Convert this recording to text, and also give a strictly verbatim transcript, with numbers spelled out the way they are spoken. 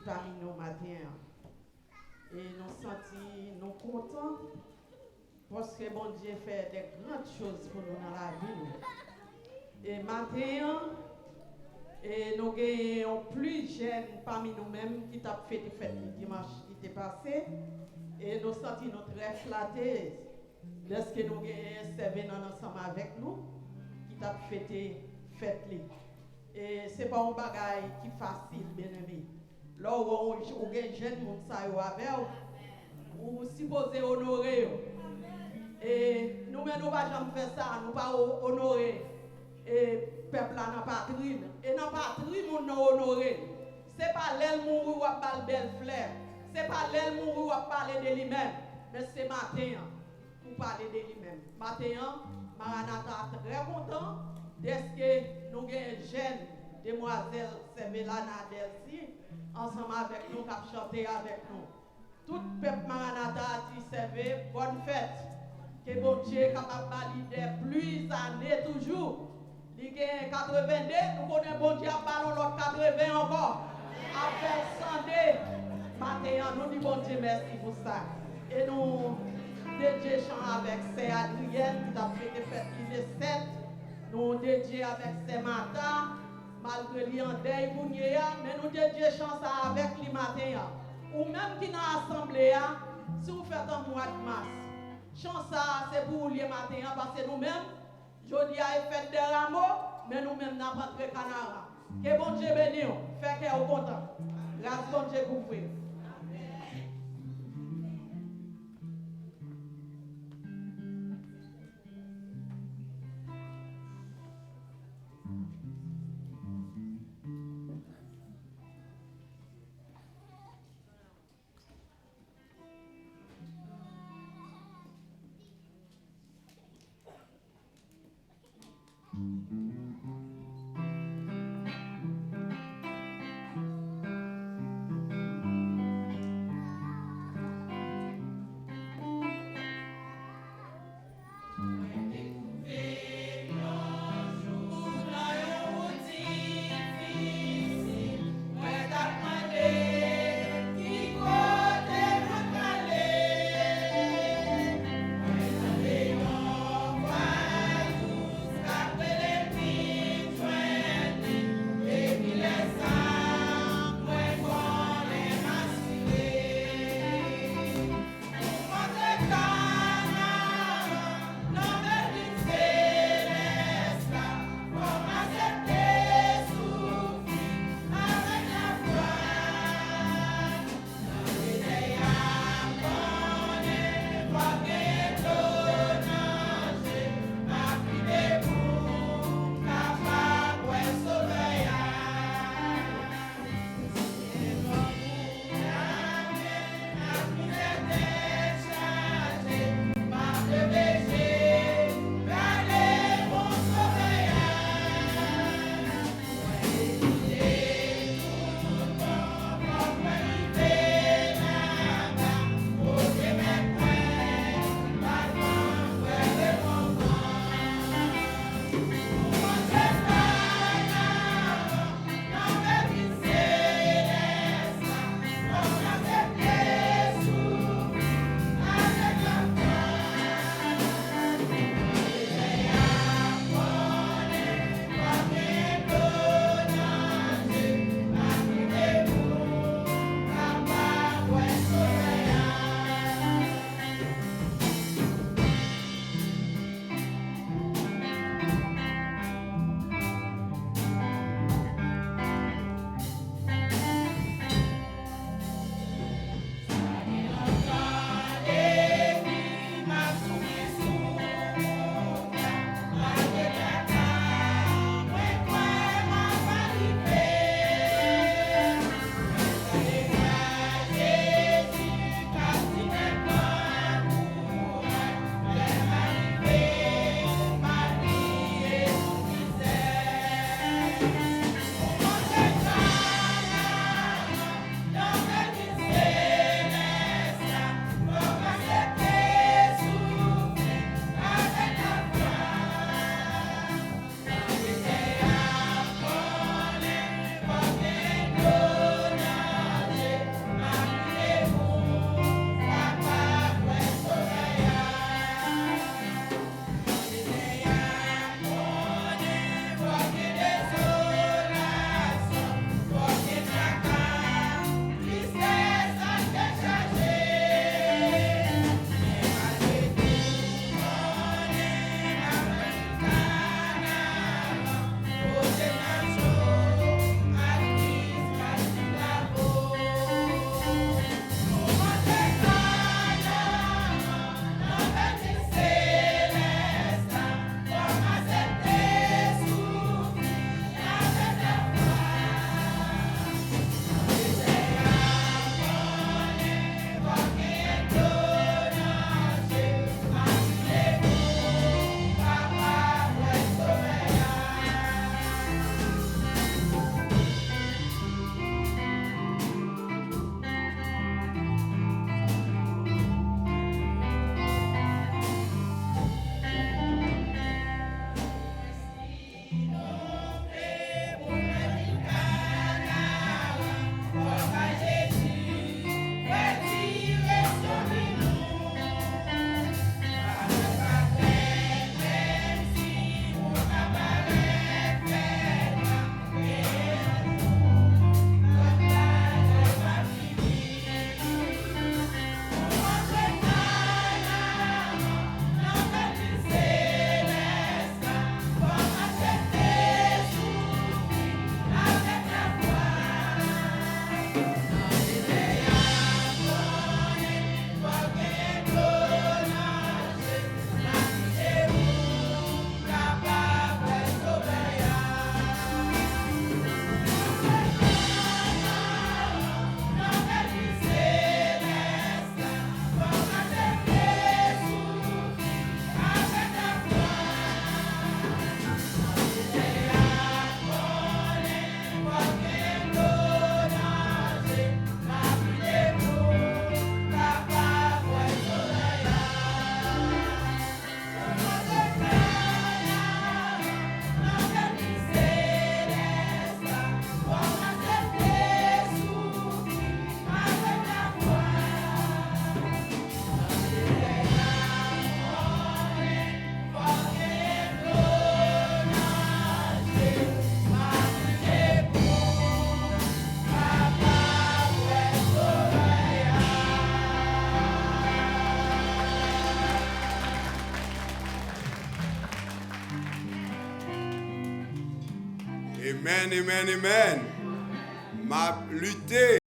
pami nou maten an. E nou santi nou kontan paske Bondye fè de grandes choses pou nou nan lavi nou. E maten an, e nou genyen yon plis jèn pami nou menm ki t ap fete fèt li dimanch ki te pase. E nou santi nou trè flate dèske nou genyen sè Venan ansanm avèk nou ki t ap fete fèt li. E se pa yon bagay ki fasil, byeneme. Lè w wè w, ou gen jèn moun sa yo avè w, ou sipoze onore yo. E nou menm, nou pa janm fè sa, nou pa o- onore e pèp la nan patri l. E nan patri moun nan, onore l. Se pa lè l mouri w ap ba l bèl flè. Se pa lè l mouri w ap pale de li menm. Men se maten an pou pale de li menm. Maten an, Maranata trè kontan dèske nou gen jèn demwazèl Sèvelana Delcy ansanm avèk nou k ap chante avèk nou. Tout pèp Maranata a di Sève bòn fèt. Ke Bondye kapab ba li de plis ane toujou. Li gen katreven de, nou konnen Bondye ap ba l yon lòt katreven ankò. Ap fè l san de. Maten an, nou di Bondye mèsi pou sa. E nou dedye chan avèk sè Adrienne ki t ap fete fèt li le sèt. Nou dedye avèk sè Martha, malgre li an dèy kounye a, men nou dedye chan sa avèk li maten an. Ou menm ki nan asanble a, si w fèt an mwa de mas, chan sa se pou ou l ye maten an, paske nou menm, jodi a e fèt dè Ramo, men nou menm n ap antre Kanaran. Ke Bondye beni w, fè kè w kontan. Gras Bondye kouvri w. Amen, amen, amen. M ap lite.